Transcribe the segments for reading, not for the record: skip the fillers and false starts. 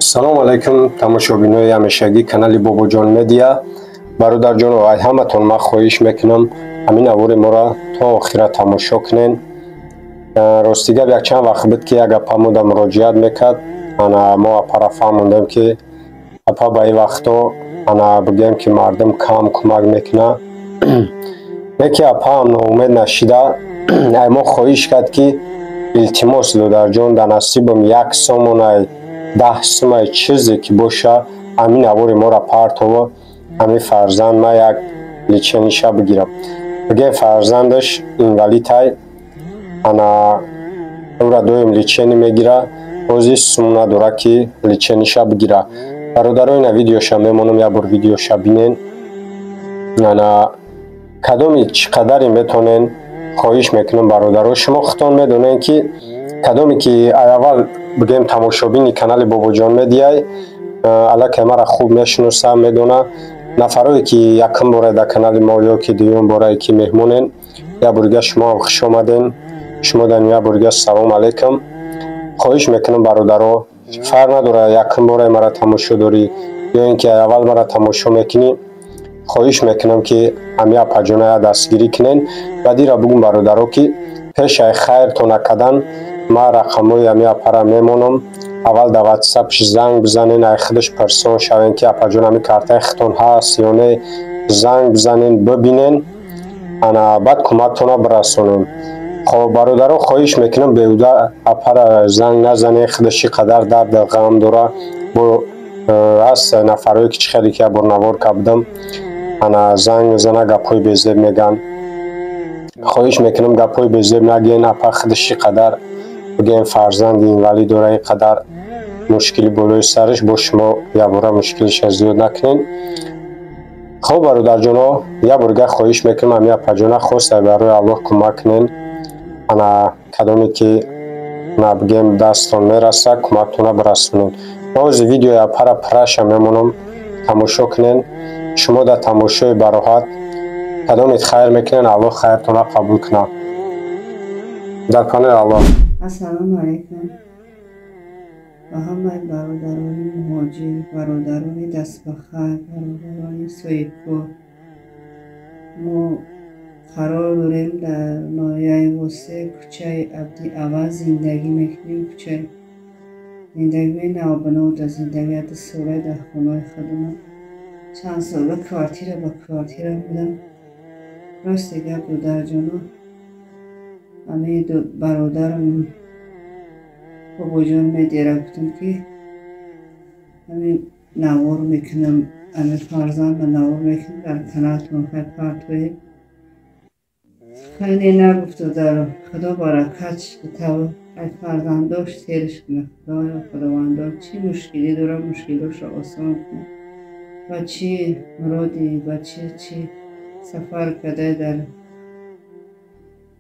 Салом алайкум, тамошобинои ҳамешагӣ канали Бобоҷон Медиа. Бародарҷоно, ай ҳаматон ман хоҳиш мекунам, ҳамин навори моро то охира тамошо кунен. Рости гап, якчанд вақт буд, ки як апа мода муроҷиат мекард. Ана мо апара фаҳмондем, ки апа, ба ин вақто, ана бигӯем, ки мардум кам кӯмак мекунад. Леки апаам ноумед нашида, ай мо хоҳиш кард, ки илтимос, додарҷон, дар насибам 1 сомонай, 10 сумай, чизе ки боша, ҳамин навори моро партово, ҳамин фарзанд ма як лечение ша бигирам. Бигӯем, фарзандаш инвалидай, ана ӯра доим лечение мегира, ҳозир сум надора, ки лечение ша бигира. Бародаро, ина видеоша мемонам, як бор видеоша бинен. Ана кадоми чӣ қадаре метонен, хоҳиш мекунам, бародаро. Шумо худтон медонед, ки кадоме ки аввал, бигӯем, тамошобини канали Бобоҷон Медиай, аллакай мара хуб мешиноса, медона. Нафарое ки якум бора дар канали мо ё ки дуюм борае ки меҳмонен, як борга шумоам хуш омаден, шумо дан як борга салом алайкум. Хоҳиш мекунам, бародаро, фарқ надорад, якум бораи мара тамошо дорӣ ё ин ки аввал мара тамошо мекунӣ, хоҳиш мекунам, ки ҳамин апаҷоная дастгирӣ кунен. Баъд ира бугум, бародаро, ки пешаи хайрто накардан ман рақамҳои ҳамин апара мемонам. Аввал дар ватсапш занг бизанен, ай худаш пурсон шавен, ки апаҷон, ҳамин картаи худтон ҳаст ё не. Занг бизанен, бибинен, ана баъд кӯмактона бирасонем. Хоб, бародаро, хоҳиш мекунам, беҳуда апара занг назанен, худаш чӣ қадар дарду ғам дора. Бо ҳаст нафарое ки чӣ хеле ки як бор навор кардам, ана занг мезана, гапҳои безеб мегӯянд. Хоҳиш мекунам, гапҳои безеб нагӯен. Апа худаш чӣ қадар, бигӯем, фарзанди инвалид дора, ин қадар мушкили болои сараш, бо шумо якбора мушкилиша зиёд накунен. Хоб, бародарҷоно, як борга хоҳиш мекунам, ҳамин апаҷона хоста барои Аллоҳ кӯмак кунен. Ана кадоме ки на, бигӯем, дасттон мераса, кӯмактона бирасонед. Бози видеои апара пираша мемонам, тамошо кунен. Шумо дар тамошои бароҳат. Кадомет хайр мекунен, Аллоҳ хайртона қабул кунад. Дар панои Аллоҳ. Ассалому алайкум ба ҳамаи бародарони муҳоҷир, бародарони дастбахайр, бародарони соҳибкор. Мо қарор дорем дар ноҳияи Восе, кӯчаи Абди Аваз зиндагӣ мекунем. Кӯчаи зиндагии навбанода зиндагӣ 2 сола дар хонаи худамон, чанд сола квартира ба квартира будам. Рости гап, додарҷоно, ҳамаи бародарам Бобоҷон Медиара гуфтам, ки ҳамин навор мекунам, ҳамин фарзанда навор мекунам, дар каналтон хай партоем. Хеле нагуфт, додаро, Худо баракат битава, ай фарзандош серш кунад. Худоё, Худовандо, чӣ мушкилӣ дорам, мушкилошро осон кунад ва чӣ муроди ва чӣ сафар карда дар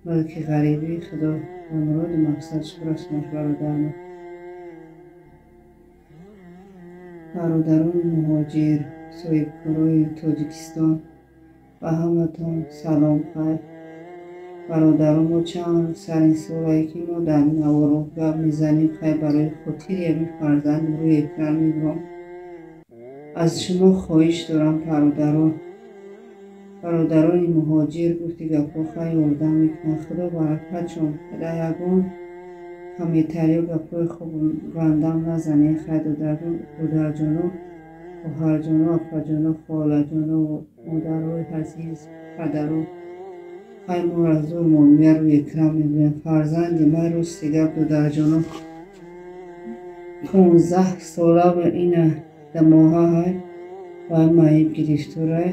мулки ғарибӣ, Худо ба муроду мақсадш бирасонад. Бародарам, бародарони муҳоҷир, соҳибкорои Тоҷикистон, ба ҳаматон салом. Хайр, бародарон, мо чанд сари солае ки мо дар наворо гап мезанем. Хайр, барои хотири ҳамин фарзанд рӯи экран мебурам. Аз шумо хоҳиш дорам, бародарон, бародарони муҳоҷир, гуфти гапҳо, хай ёрдам мекунанд, Худо баракатшон. Дар ягон комментариё гапҳои хуб гандам назанед. Хай, додарҷоно, хоҳарҷоно, апаҷоно, холаҷоно, модарои азиз, падаро, хай моро зур мия рӯи экран мебинем. Фарзанди ман, рости гап, додарҷоно, 15 сола ва ина дамоҳаҳай ба маиб гирифторай,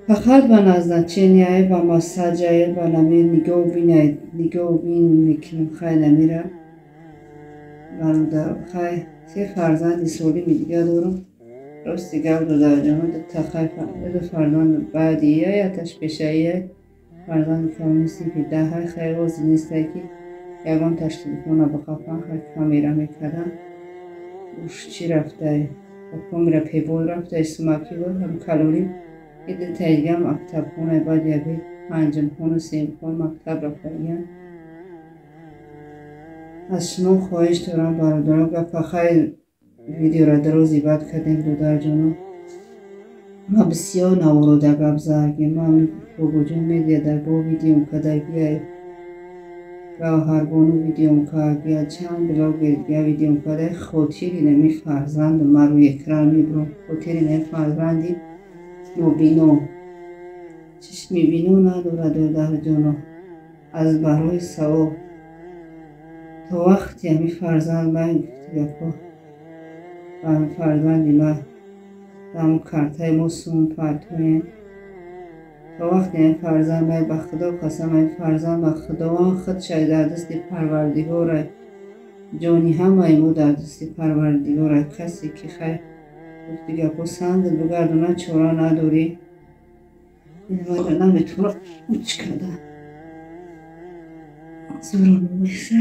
фақат ба назначение й, ба массажае, ба нами нигоҳ бинай, нигоҳ бин мекунем. Хай, намира, бародар, хай се фарзанди солими дига дорам. Рости гап, додарҷоно, дута хай ду фарзанд баъдия, яташ пешаия, фарзанди калони синфи 10-ай. Хай, рози нестай, ки ягонташ телефона бихапан. Хай, камера мекардам, уш чӣ рафтай, ба камера пебой рафтай, сумакӣ буд ҳам калонӣ. Дутаи дигам мактабхона, баъд яби панҷумхону сеюмхон мактаб рафтагиян. Аз шумо хоҳиш дорам, бародарон, гапа хайр видеора дарози бад кардем, додарҷоно. Ма бисёр наворода гап задагем. Ма Бобоҷон Медиа дар бо видеом кардагия, Гавҳарбону видеом кардагия, чанд блогер дига видеом карда. Хотири нами фарзанду ма рӯи экран мебурам, хотири нами фарзанди нобино, чишми бино надорад, додарҷоно. Аз барои савоб то вақте ҳами фарзанд ман гуфти гапҳо ба ҳами фарзанди ман ҳамун картаи мо сум партоем, то вақте ҳами фарзанд ман ба Худо қасам, ҳами фарзанд ба Худованд худшай дар дасти Парвардигорай, ҷони ҳамаи мо дар дасти Парвардигорай. Касе ки хайр гуфти гапҳо сангат бигардонад, чора надорӣ. Наметавонам уч карда зурон меса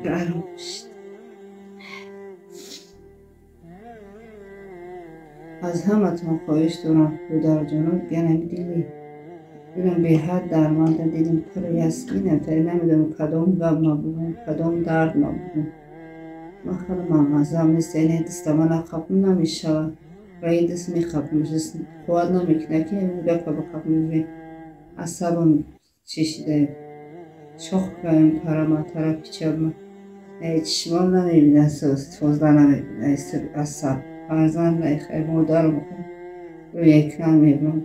гарм шуд. Аз ҳаматон хоҳиш дорам, додарҷоно, дигар дили дилам беҳад дарманда, дилам пур аст. Инам тари намедонам кадом гап мабудам, кадом дард мабудам. Ман худам маззам нест, яъне дастама нақапм намешавад. Ва ин даст меқапм, қувват намекунад ки ҳамин гапа бақапм. Асабам чишида, шох кардам, парама тарафи чапма. Чишмам намебинад, тоза намебинад, асаб. Фарзанд хайр, модарам рӯи экран мебурам.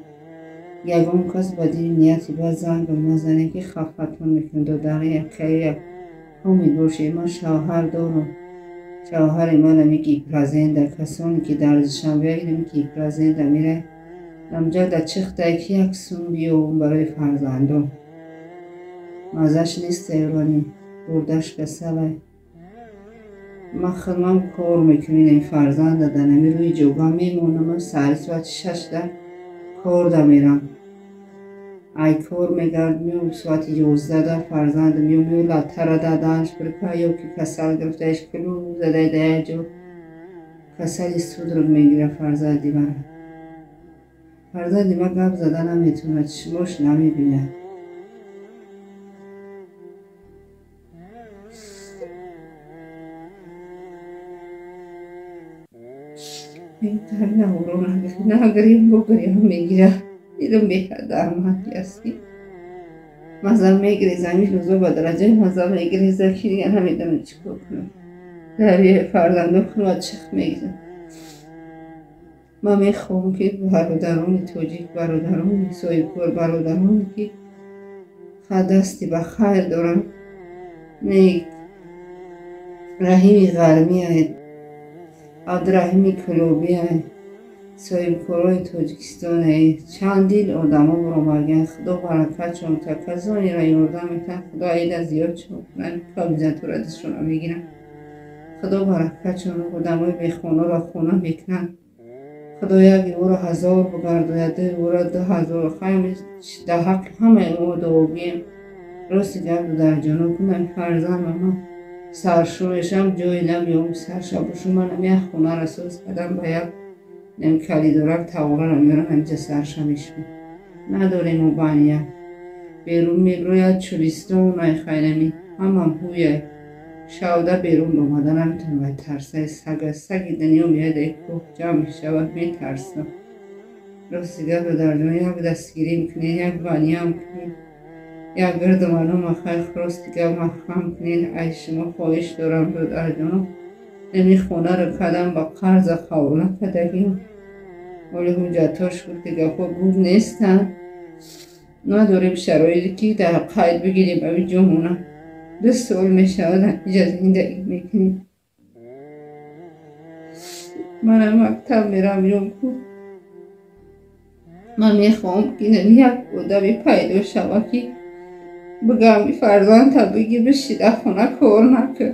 Ягон кас ба дили нияти бад зангам назанед, ки хафатон мекунад. Додари якая умед бошед, ман шавҳар дорам. Шавҳари ман ами гипразенда, касоне ки дар Душанбе ами гипразенда меравад, намҷада чихтае ки як сум биёбам барои фарзандон. Маззаш нест, эрони бурдаш касалай. Ман худмам кор мекунам, ин фарзанда дар ҳамин рӯи ҷоба мемонам. Саҳари соати 6 кор да мерам. Ай кор мегардам, меом соати 11 фарзанда меом, ё латтара даданаш бирка, ё ки касал гирифтааш кулу задай дар як ҷо касали судорог мегирад фарзанди ман. Фарзанди ман гап зада наметавонад, чишмош намебинад. Нагирем, бо гирям мегирад. Дилам беҳад дарманди аст, ки маза мегирезам. Ин рӯзо ба дараҷаи маза мегиреза, ки дигар намедонам чӣ кор кунам. Дар фарзандон худро чих мегирам. Ман мехоҳам, ки бародарони тоҷик, бародарони соҳибкор, бародароне ки дасти ба хайр доранд, не Раҳими Ғармӣ, Абдураҳими Кулобӣ, соҳибкорои Тоҷикистон, чандин одамо баромадган. Худо баракатшон та, касонеро ёрдам метаҳад, Худо айда зиёдшон кунад, кабизатура дастшонро мегиранд. Худо баракатшон, одамои бехонаро хона мекунанд. Худо як ӯро 1000 бигардояд, ду ӯро 2000. Хайр, дар ҳаққи ҳамаи мо дуогӯем. Рости гап, додарҷоно, кунам фарзандам ман саршӯ мешавам, ҷое намеёбам сарша бошам. Ман як хонаро соз кардам, ба як калидорак тағораро меорам, ҳаминҷа сарша мешавам. Надорем мо бания. Берун мебирояд чӯлистон, ай хайрами ҳамам ҳуяй. Шавда берун омада наметавонам, ай тарсаи сага. Саги дунё меояд, ай кӯҳ ҷамъ мешавад, метарсам. Рости гап, додарҷон, як дастгирӣ мекунед, як баниям кунед, як гирду манома хайр, рости гап маҳкам кунед. Ай шумо хоҳиш дорам, додарҷоно. Ами хонаро кардам ба қарза қабул накардагим. Оли ҳуҷҷатҳош гуфти гапҳо буд нестанд. Надорем шароите ки дар қайд бигирем ами ҷомона. 2 сол мешавад инҷа зиндагӣ мекунем. Манам мактаб мерам, ём ку. Ман мехоҳам, ки як одаме пайдо шавад, ки бигӯям фарзандта бигир, биши дар хона кор накун.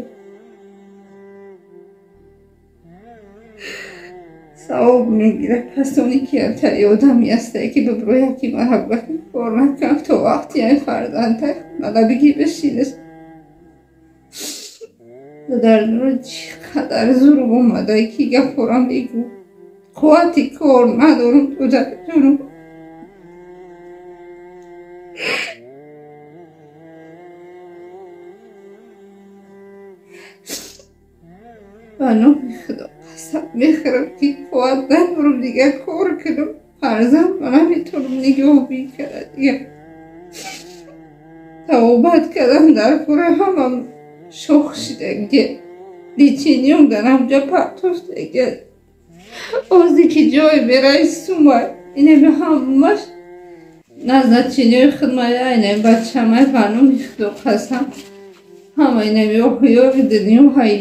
Савоб мегирад касоне ки ҳамтари одаме ҳастае, ки бибирояд, ки ман ҳабгати кор накунам то вақти ҳамин фарзандта хонада бигир бишинаш. Додарҷоно, чӣ қадар зурм омадае, ки гапҳоро мегӯ. Қуввати кор надорам, додарҷоно. Ба номи Худо қасам мехӯрам, ки қувват надорам дигар кор кунам. Фарзанд ба наметавонам нигоҳ бикарад дигар. Тавобат кардам дар кора ҳамам шох шидаги. Лечениём дар ҳамҷа партофтаги. Озе ки ҷой мерай сумай. Инами ҳамаш назначениёи хидмая, инами бачамай ба номи Худо қасам. Ҳама инами оҳиёи дунё ҳай.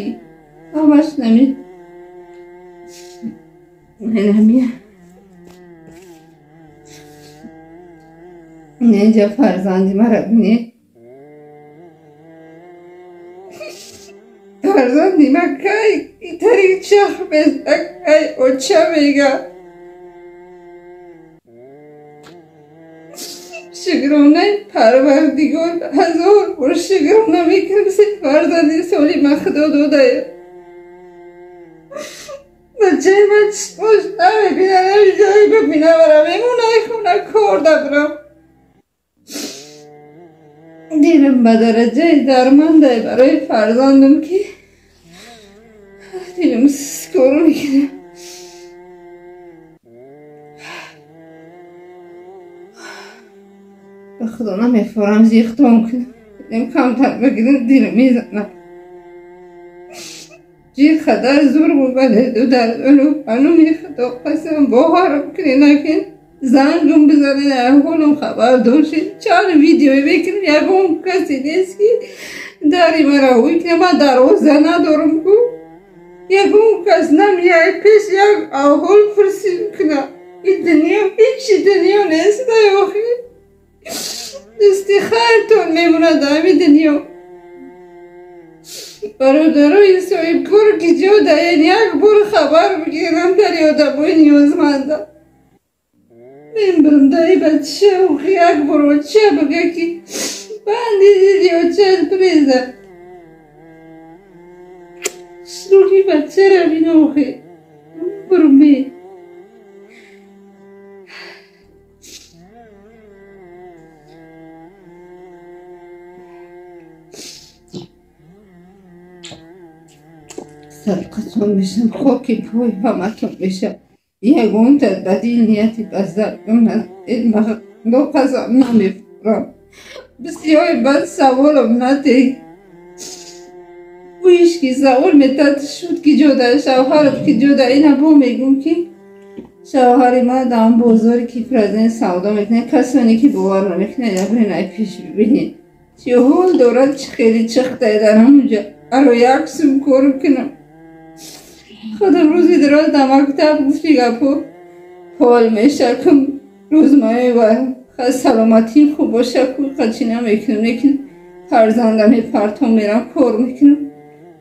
Ҳамаш нами инами инҷа фарзанди мара бинед. Фарзанди ма кай тари чах беза, кай оча мега. Шукронаи Парвардигор ҳазор бор шукрона мекунам, се фарзанди соли ма Худо додая. Бачаи ман чишмош намебинад, ҳамин ҷое бибинам, ара мемонай хона кор дабрам. Дилам ба дараҷаи дармандай барои фарзандам, ки дилам скоро мекунад. Ба Худо намефорам зиқтон кунам. Дилам камтар бигирам, дилам мезанад. Чӣ қадар зур бубаде дударду ба номи Худо қасам боварам кунед, накун зангам бизанед, аҳволам хабар дошед. Чанд видео мекунам, ягон касе нест, ки дари мара ҳуй кунад. Ман дарвоза надорам ку. Ягон кас намеяд пеш як аҳвол пурсим кунад. Ин дунё ҳечи дунё нест, охи. Дасти хайртон мемонад ҳамин дунё. Бародарои соҳибкор, ки ҷо даен, як бор хабар бигирам дари одамои ниёзманда. Мебарам дари бача, охи як бор оча бига, ки банди диди оча преза. Рӯҳи бачара бин охи. Бурме. Садқатон мешам, хоки пои ҳаматон мешам. Ягонта ба дил нияти базаргон қасам намефурам. Бисёри бад саволам надеҳ. Ӯ ки савол метад, шуд ки ҷода, шавҳарат ки ҷода, ина бо мегӯм, ки шавҳари ман дар бозори ки президент савдо мекунад. Касоне ки бовар намекунад, ябрен ай пеш бибинед. Чӣ ҳол дорад, чӣ хеле чихтай дар ҳамунҷа. Аро як сум кор кунам. Худам рӯзи дароз дар мактаб гуфти гапо пол мешакам, рӯзмаи ва саломатим хуб боша, ку қачи намекунам, лекин фарзандам партом мерам кор мекунам.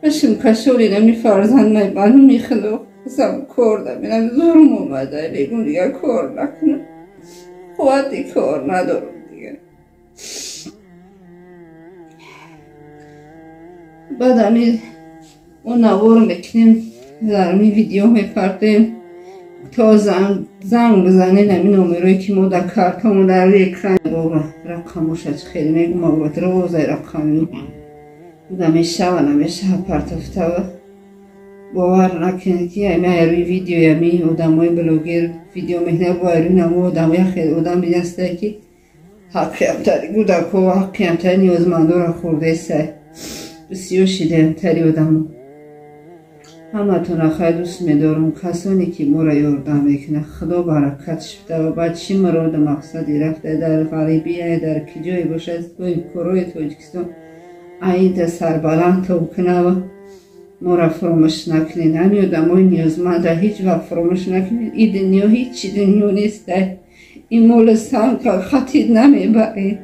Башим кашоли нами фарзанд май ба номи Худо қасам кор дамерам. Зурм омада, мегум дигар кор накунам. Қуввати кор надорам дигар. Баъд ами мо навор мекунем, дарми видео мепартем, то занг бизанед ами номерое ки мо дар картамон дар рӯи экран рақамоша чӣ хеле мегум, розай рақами намешава, намешава партофтава. Бовар накунед, ки ами рӯи видеои ами одамои блогер видео мекунад, бо рӯи намо одам як хел одам ҳастае, ки ҳаққиамтари кӯдако, ҳаққиамтари ниёзмандора хӯрдаесай. Бисёр шидаамтари одамо. Ҳаматонро хай дӯст медорам. Касоне ки моро ёрдам мекунад, Худо баракатш буда ва ба чӣ муроду мақсаде рафта, дар ғарибие, дар ки ҷое бошад, соҳибкорои Тоҷикистон айда сарбаландтон кунава. Моро фуромӯш накунед. Ҳамин одамои ниёзманда ҳеҷ вақт фуромӯш накунед. Ин дунё ҳечи дунё нестай. Ин моли санг хатид намебаред.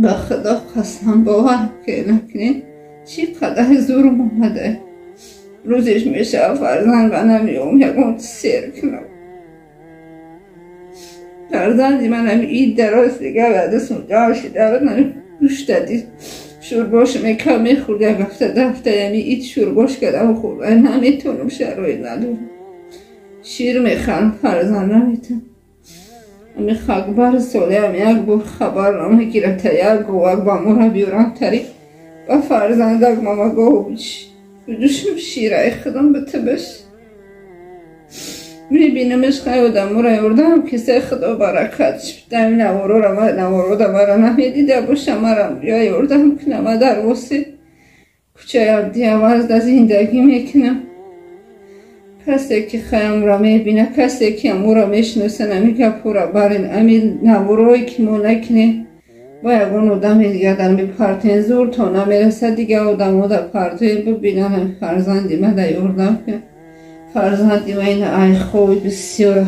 Ба Худо қасам, бовар накунед, чӣ қадар зурм омада. Рӯзеш мешава, фарзанд ба намеом ягон сер кунам. Фарзанди ман ами ид дароз дигар дастм ҷамъ шида, гӯшта дид, шӯрбош мекард, мехӯрд. Як ҳафта, 10 ҳафта ами ид шӯрбош кардам, хӯрда наметавонам, шароит надорам. Шир мехӯрам, фарзанд наметам. Ами хакбар солеам як бор хабар намегирад, та як говак ба мора биёрам тари ба фарзандак мама гов душм шираи худам битибиш. Мебинамаш хай одамора ёрдам киса худо баракат шудам наворора наворода мара намедида боша мара ё ёрдам кунам дар воси кӯчаи Абдиаваз да зиндагӣ мекунам. Касе ки хаямро мебина, касе ки амуро мешиноса, ами гапҳоро барин, ами наворое ки мо накунем, ба ягон одами дигар дар мепартем, зур то намерасад, дигар одамо дар партоем бибинан, ами фарзанди ма да ёрдам кунам. Фарзанди ма ина айхои бисёра,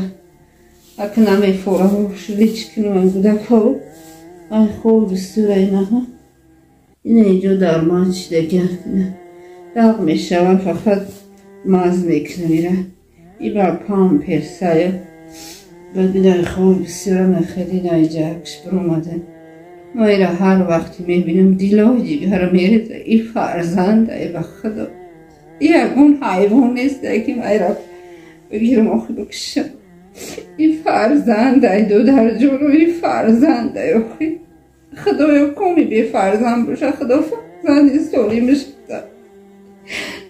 ака намефорам, лич кунам гудакҳо, айхои бисёра инаҳа. Ина инҷо дарман чидага, дағ мешавам, фақат маз мекунам ира. Ива памперсая. Бигидай хоб бисёра мехели наиҷакш биромада. Ма ира ҳар вақти мебинам дилои ҷигара мереза. И фарзанда, и ба худо. И ягон ҳайвон нест, ки ма ира бигирам охи бикушам. И фарзанда, и додарҷоно, и фарзанда, охи. Худоё коми бефарзанд боша, худо фарзанди солимаш буда.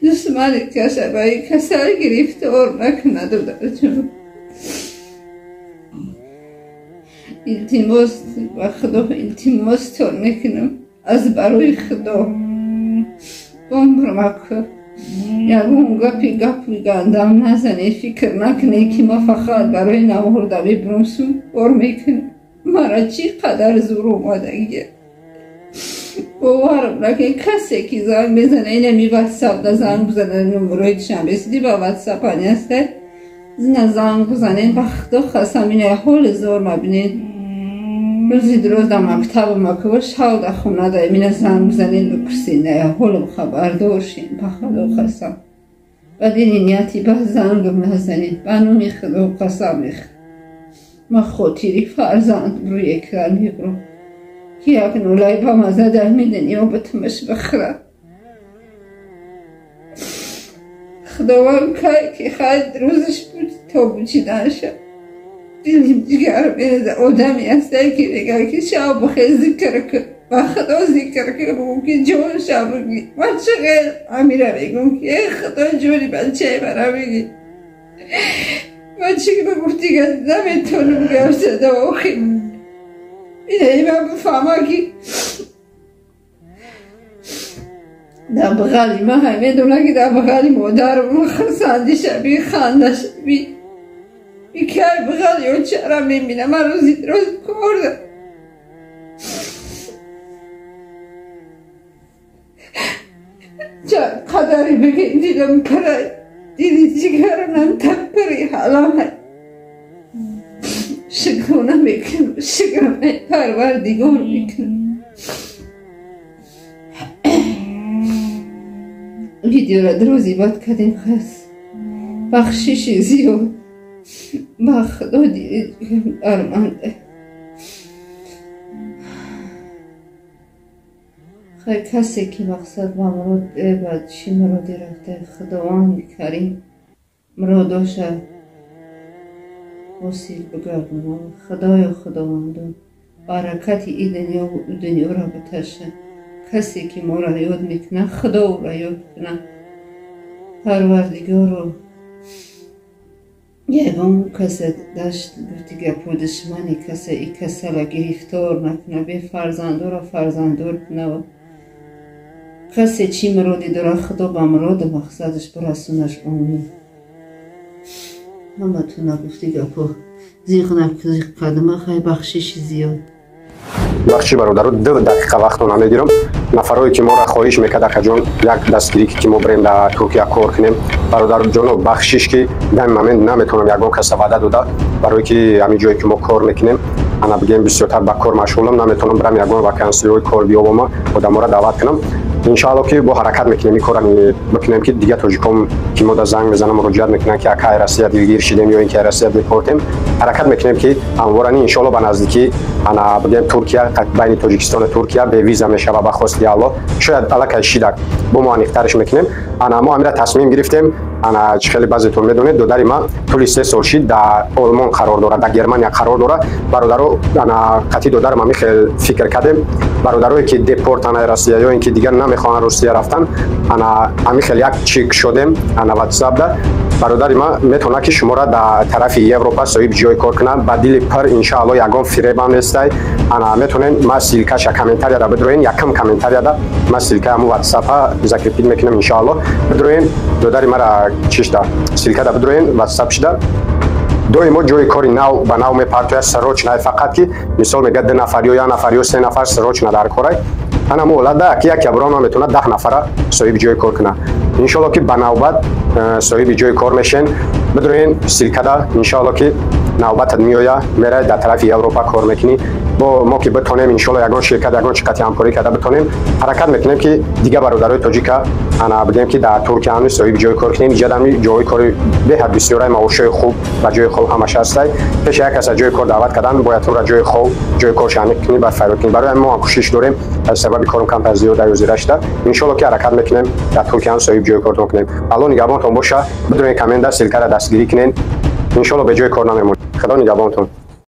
Душмани каша ба ин касал гирифтор накунад додарҷон. Илтимос ба худо илтимостон мекунам аз барои худо. Бомбурмаку ягон гапи гапи гандам назанед, фикр накунед ки ма фақат барои наворда мебурам сум кор мекунам. Мара чӣ қадар зур омадагия. Боварам накунед, касе ки занг мезана, инами ватсап да занг бизана, номерои душанбе сиди ба ватсап ани ҳаста, зина занг бизанед, ба худо қасам ина ҳоли зор мабинед. Рӯзи дуроз да мактабу макова, шав да хона да имина занг бизанед, бипурсед, ҳолам хабардор шед, ба худо қасам. Ба дини нияти ба зангам назанед, ба номи худо қасам мехӯрам. Ма хотири фарзанд рӯи экран мебурам. Ки як нулай ба маза дар медани обатмаш бихӯрад. Худованд кай ки хай рӯзаш буд то бучидан шад. Дилим ҷигар мереза, одаме ҳастае ки мегӯяд ки шаб бихел зикр кун, ба худо зикр кун, бигӯ ки ҷон шаб бигӣ. Ман чӣ ғел амира мегӯм ки э худо ҷони бачаи мара бигӣ. Ман чӣ бигуфтига наметавонам гап зада охи. Ина има бифаҳма ки дар бағали ман ҳай медона ки дар бағали модарам хурсандӣ шаби, ханда шаби. Икай бағали очара мебинам, ман рӯзи рӯз кор дорам. Чанд қадаре бигем дилам пирай, дили ҷигаранам таппири ҳалам ҳай. Шукрона мекунам, шукронаи Парвардигор мекунам. Видеора дрози бад кардем хас. Бахшиши зиёд. Ба худо дили арманда. Хай касе ки мақсад ба мурод ба чӣ муроде рафта, Худованди Карим муродоша ҳосил бигардонад. Худоё Худовандо, баракати и дунёву ӯ дунёро биташа. Касе ки моро ёд мекунад, Худо ӯро ёд кунад. Парвардигоро, ягон касе дашт гуфти гапо душмани касе и касала гирифтор накунад, бефарзандоро фарзандор кунад. Касе чӣ муроде дорад, Худо ба муроду мақсадаш бирасонаш. Омин. Ҳаматона гуфти гапо зиқ зиқ кардама, хай бахшиши зиёд. Бахши бародаро, 2 дақиқа вақтро намегирам. Нафарое ки моро хоҳиш мекард, акаҷон, як дастгирӣ ки мо бирем дар Туркия кор кунем. Бародарҷоно, бахшиш ки дар ин момент наметавонам ягон каса ваъда дода, барое ки ҳамин ҷое ки мо кор мекунем, ана бигем бисёртар ба кор машғулам, наметавонам бирам ягон вакансиҳои кор биёбама, одаморо даъват кунам. Иншоалло ки бо ҳаракат мекунем, ин корро бикунем ки дигар тоҷиком ки мо да занг мезанам, муроҷиат мекунанд ки акай Россия дилгир шидем ё ин ки Россия депортем, Ҳаракат мекунем, ки ҳамворани, иншоалло, ба наздикӣ, ана, бигем, Туркия, байни Тоҷикистону Туркия бевиза мешава, ба хости Аллоҳ. Шояд аллакай шидак, бо мо аниқтарш мекунем. Ана, мо ҳамира тасмим гирифтем. Ана, чӣ хеле баъзетон медонед, додари ман тӯли 3 сол шид дар Олмон қарор дорад, дар Германия қарор дорад. Бародаро, ана, қатъи додарам ҳами хел фикр кардем: бародарое ки депортана Россия ё ин ки дигар намехоҳанд Русия рафтан, ана, ҳами хел як чик шудем. Ана, ватсапда бародари ман метавонад, ки шуморо дар тарафи Европа соҳиби ҷои кор кунад, ба дили пир, иншаалло, ягон фиребам нестай. Ана, метавонем, ма ссылкаша комментарияда бидроен, якам комментарияда ма ссылкаи ҳамун ватсапа закрепить мекунам, иншаалло. Бидроен, додари мара чишда ссылкада бидроен, ватсап шида, доимо ҷои кори нав ба нав мепартояд, срочно. Фақат ки мисол мегӯяд, ду нафар ё як нафар ё се нафар срочно дар корай. Ана, мо ҳолатда ки як яброн метавонад 10 нафара соҳиби ҷои кор кунад. Иншоалло, ки ба навбат соҳиби ҷои кор мешен. Бидроен ссылкада, иншоалло, ки навбатат меоя, мерай, дар тарафи Европа кор мекунӣ. Бо мо ки битонем, иншоалло, ягон ширкат, ягон чи қати ҳамкорӣ карда битонем, ҳаракат мекунем, ки дигар бародарои тоҷика, ана, бигем, ки дар Туркия ҳами соҳиби ҷои кор кунем. Иҷадами ҷои кори беҳад бисёрай, маошҳои хуб ба ҷои хоб ҳамаш ҳастай. Пеши як каса ҷои кор даъват кардан, бояд тура ҷои хоб, ҷои кор шаъни кунӣ, баъд файрод кунӣ. Барои мо ҳам кӯшиш дорем, аз сабаби корм камтар зиёд аюзира шуда, иншоалло, ки ҳаракат мекунем, дар Туркия ҳам соҳиби ҷои кортон кунем. Алло нигаҳбонтон боша. Бидурен, коммента ссылкара дастгирӣ кунен. Иншоалло, бе ҷои кор намемонед. Худо нигаҳбонтон.